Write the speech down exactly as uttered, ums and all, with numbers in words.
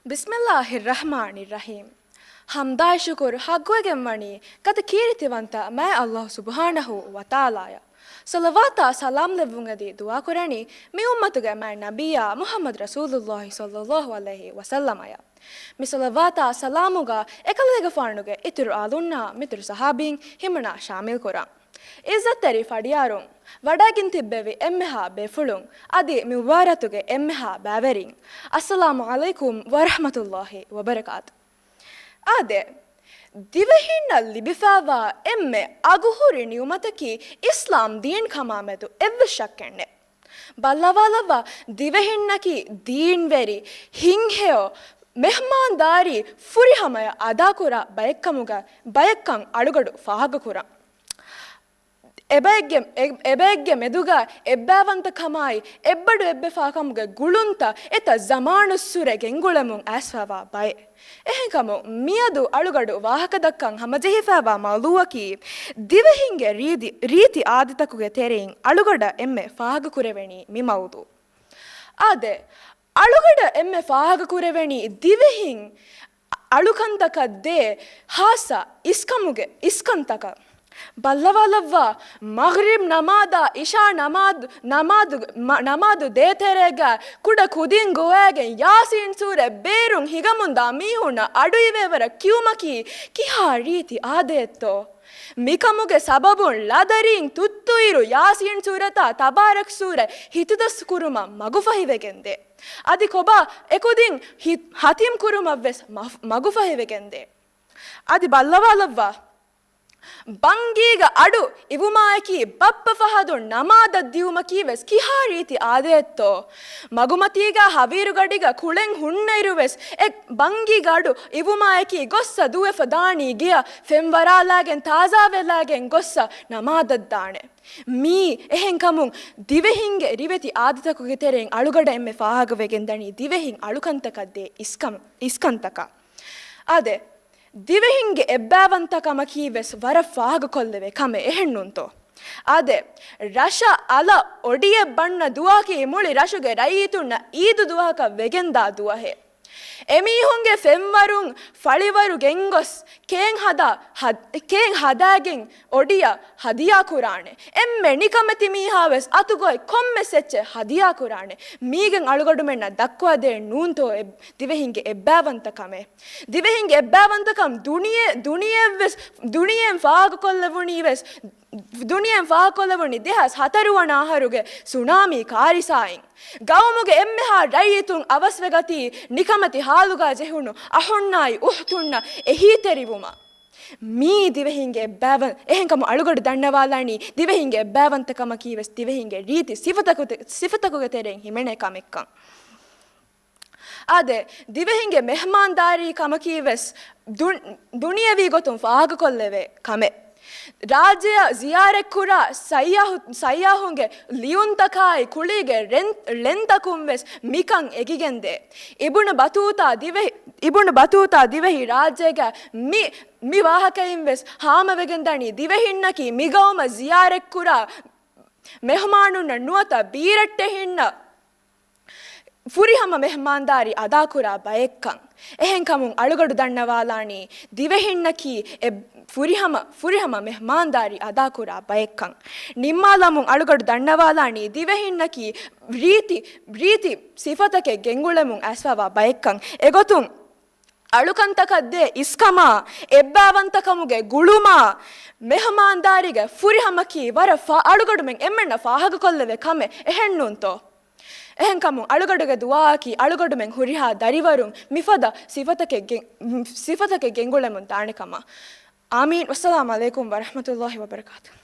ބިސްމިއްލާހިއްރަޙްމާނިއްރަޙީމް. ޙަމްދާއި ޝުކުރު ޙައްޤުވެގެން ވަނީ ކަދަ ކީރިތިވަންތަ މާތް ﷲ ސުބްޙާނަހޫ ވަތަޢާލާއަށް. ޞަލަވާތާ ސަލާމް ލެއްވުން އެދި ދުޢާކުރަނީ މި އުއްމަތުގެ މާތް ނަބިއްޔާ މުޙައްމަދު ރަސޫލުﷲ ޞައްލަﷲ ޢަލައިހި ވަސައްލަމައަށް. މި ޞަލަވާތާ ސަލާމުގަ އެކަލޭގެފާނުގެ އިތުރު އަލުންނާ މިތުރު ޞަޙާބީން ހިމަނާ ޝާމިލްކުރަން. ޢިއްޒަތްތެރި ފަޑިޔާރުން، ވަޑައިގެން ތިއްބެވި އެންމެހާ ބޭފުޅުން، އަދި މި މުބާރާތުގެ އެންމެހާ ބައިވެރިން، އައްސަލާމު ޢަލައިކުމް ވަރަޙްމަތުﷲ ވަބަރަކާތު. އާދެ، ދިވެހިންނަށް ލިބިފައިވާ އެންމެ އަގުހުރި ނިޢުމަތަކީ އިސްލާމް ދީން ކަމާމެދު އެއްވެސް ޝައްކެއް ނެތް. ބައްލަވާލައްވާ، ދިވެހިންނަކީ ދީންވެރި، ހިތްހެޔޮ، މެހްމާންދާރީ ފުރިހަމަޔަށް އަދާކުރާ ބައެއްކަމުގަ، ބައެއްކަން އަޅުގަޑު ފާހަގަކުރަން. އެބައެއްގެ، އެ، އެބައެއްގެ މެދުގަ އެއްބައިވަންތަކަމާއި، އެއްބަޑު އެއްބަފާކަމުގެ ގުޅުންތައް އެތައް ޒަމާނުއްސުރެ ގެންގުޅެމުން އައިސްފައިވާ ބައެއް. އެހެންކަމުން، މިއަދު އަޅުގަޑު ވާހަކަދައްކަން ހަމަޖެހިފައިވާ މައުޟޫޢަކީ، ދިވެހިންގެ ރީތި، ރީތި އާދަތަކުގެ ތެރެއިން އަޅުގަޑަށް އެންމެ ފާހަގަކުރެވެނީ މި މައުޟޫޢު. އާދެ، އަޅުގަޑަށް އެންމެ ފާހަގަކުރެވެނީ ދިވެހިން އަޅުކަންތަކަށް ދޭ ހާއްސަ އިސްކަމުގެ އިސްކަންތަކަށް. ބައްލަވާލައްވާ، މަޣްރިބް ނަމާދާ އިޝާ ނަމާދު، ނަމާދު، މަ، ނަމާދު ދޭތެރޭގަ ކުޑަ ކުދިން ގޮވައިގެން ޔާސީން ސޫރަ ބޭރުން ހިގަމުންދާ މީހުންނަށް އަޑުއިވޭވަރަށް ކިޔުމަކީ ކިހާ ރީތި އާދައެއްތޯ؟ މިކަމުގެ ސަބަބުން ޅަދަރީން ތުއްތުއިރު ޔާސީން ސޫރަތާ ތަބާރަކް ސޫރަ ހިތުދަސްކުރުމަށް މަގުފަހިވެގެންދޭ. އަދި ކޮބާ އެކުދިން ހި، ހަތިމް ކުރުމަށްވެސް މަ، މަގުފަހިވެގެންދޭ. އަދި ބައްލަވާލައްވާ، ބަންގީގަ އަޑު އިވުމާއެކީ ބައްޕަ ފަހަދުން ނަމާދަށް ދިއުމަކީވެސް ކިހާ ރީތި އާދައެއްތޯ؟ މަގުމަތީގަ ހަވީރުގަޑިގަ ކުޅެން ހުންނައިރުވެސް އެ ބަންގީގަ އަޑު އިވުމާއެކީ ގޮއްސަ ދުވެފަ ދާނީ ގެޔަށް ފެންވަރާލާގެން ތާޒާވެލާގެން ގޮއްސަ ނަމާދަށް ދާނެ. މީ އެހެންކަމުން ދިވެހިންގެ ރިވެތި އާދަތަކުގެ ތެރެއިން އަޅުގަޑަށް އެންމެ ފާހަގަވެގެންދަނީ ދިވެހިން އަޅުކަންތަކަށް ދޭ އިސްކަން، އިސްކަންތަކަށް. އާދެ، ދިވެހިންގެ އެއްބައިވަންތަކަމަކީވެސް ވަރަށް ފާހަގަކޮށްލެވޭ ކަމެއް އެހެންނޫންތޯ؟ އާދެ، ރަށަށް އަލަށް އޮޑިއެއް ބަންނަ ދުވަހަކީ މުޅި ރަށުގެ ރައްޔިތުންނަށް އީދު ދުވަހަކަށް ވެގެންދާ ދުވަހެއް. އެމީހުންގެ ފެންވަރުން ފަޅިވަރު ގެންގޮސް، ކޭން ހަދާ، ހަދ، ކޭން ހަދާގެން އޮޑިއަށް ހަދިޔާ ކުރާނެ. އެންމެ ނިކަމެތި މީހާވެސް އަތުގައި ކޮންމެސް އެއްޗެއް ހަދިޔާ ކުރާނެ. މީގެން އަޅުގަޑުމެންނަށް ދައްކުވާދޭން ނޫންތޯ އެ ދިވެހިންގެ އެއްބައިވަންތަކަމެއް؟ ދިވެހިންގެ އެއްބައިވަންތަކަން ދުނިޔެ، ދުނިޔެއަށްވެސް، ދުނިޔެއިން ފާހަގަކޮށްލެވުނީވެސް، ދުނިޔެއިން ފާހަގަކޮށްލެވުނީ ދެހާސް ހަތަރު ވަނަ އަހަރުގެ ސުނާމީ ކާރިސާއިން. ގައުމުގެ އެންމެހާ ރައްޔިތުން އަވަސްވެގަތީ ނިކަމެތި ހާލުގަ ޖެހުނު އަހުންނާއި އުހުތުންނަށް އެހީތެރިވުމަށް. މީ ދިވެހިންގެ އެއްބައިވަން، އެހެންކަމުން އަޅުގަޑު ދަންނަވާލާނީ ދިވެހިންގެ އެއްބައިވަންތަކަމަކީވެސް ދިވެހިންގެ ރީތި ސިފަތަކު، ސިފަތަކުގެ ތެރެއިން ހިމެނޭ ކަމެއްކަން. އާދެ، ދިވެހިންގެ މެހްމާންދާރީ ކަމަކީވެސް ދު، ދުނިޔެވީ ގޮތުން ފާހަގަކޮށްލެވޭ ކަމެއް. ރާއްޖެއަށް ޒިޔާރަތްކުރާ ސައްޔާހު، ސައްޔާހުންގެ ލިޔުންތަކާއި ކުޅީގެ ޅެން، ޅެންތަކުންވެސް މިކަން އެގިގެންދޭ. އިބުނު ބަތޫތާ ދިވެހި، އިބުނު ބަތޫތާ ދިވެހި ރާއްޖޭގަ މި، މި ވާހަކައިންވެސް ހާމަވެގެންދަނީ ދިވެހިންނަކީ މިގައުމަށް ޒިޔާރަތްކުރާ މެހުމާނުންނަށް ނުވަތަ ބީރައްޓެހިންނަށް ފުރިހަމަ މެހްމާންދާރީ އަދާކުރާ ބައެއްކަން. އެހެންކަމުން އަޅުގަޑު ދަންނަވާލާނީ ދިވެހިންނަކީ އެ ފުރިހަމަ، ފުރިހަމަ މެހްމާންދާރީ އަދާކުރާ ބައެއްކަން. ނިންމާލަމުން އަޅުގަޑު ދަންނަވާލާނީ ދިވެހިންނަކީ ރީތި، ރީތި ސިފަތަކެއް ގެންގުޅެމުން އައިސްފަވާ ބައެއްކަން. އެގޮތުން އަޅުކަންތަކަށް ދޭ އިސްކަމާ، އެއްބައިވަންތަކަމުގެ ގުޅުމާ، މެހުމާންދާރީގެ ފުރިހަމަކީ ވަރަށް ފާ، އަޅުގަޑުމެން އެންމެންނަށް ފާހަގަކޮށްލެވޭ ކަމެއް އެހެންނޫންތޯ؟ އެހެންކަމުން އަޅުގަޑުގެ ދުޢާއަކީ އަޅުގަޑުމެން ހުރިހާ ދަރިވަރުން މިފަދަ ސިފަތަކެއް ގެން، ސިފަތަކެއް ގެންގުޅެމުން ދާނެ ކަމަށް. އާމީން. ވައްސަލާމު ޢަލައިކުމް ވަރަޙްމަތުﷲ ވަބަރަކާތުހު.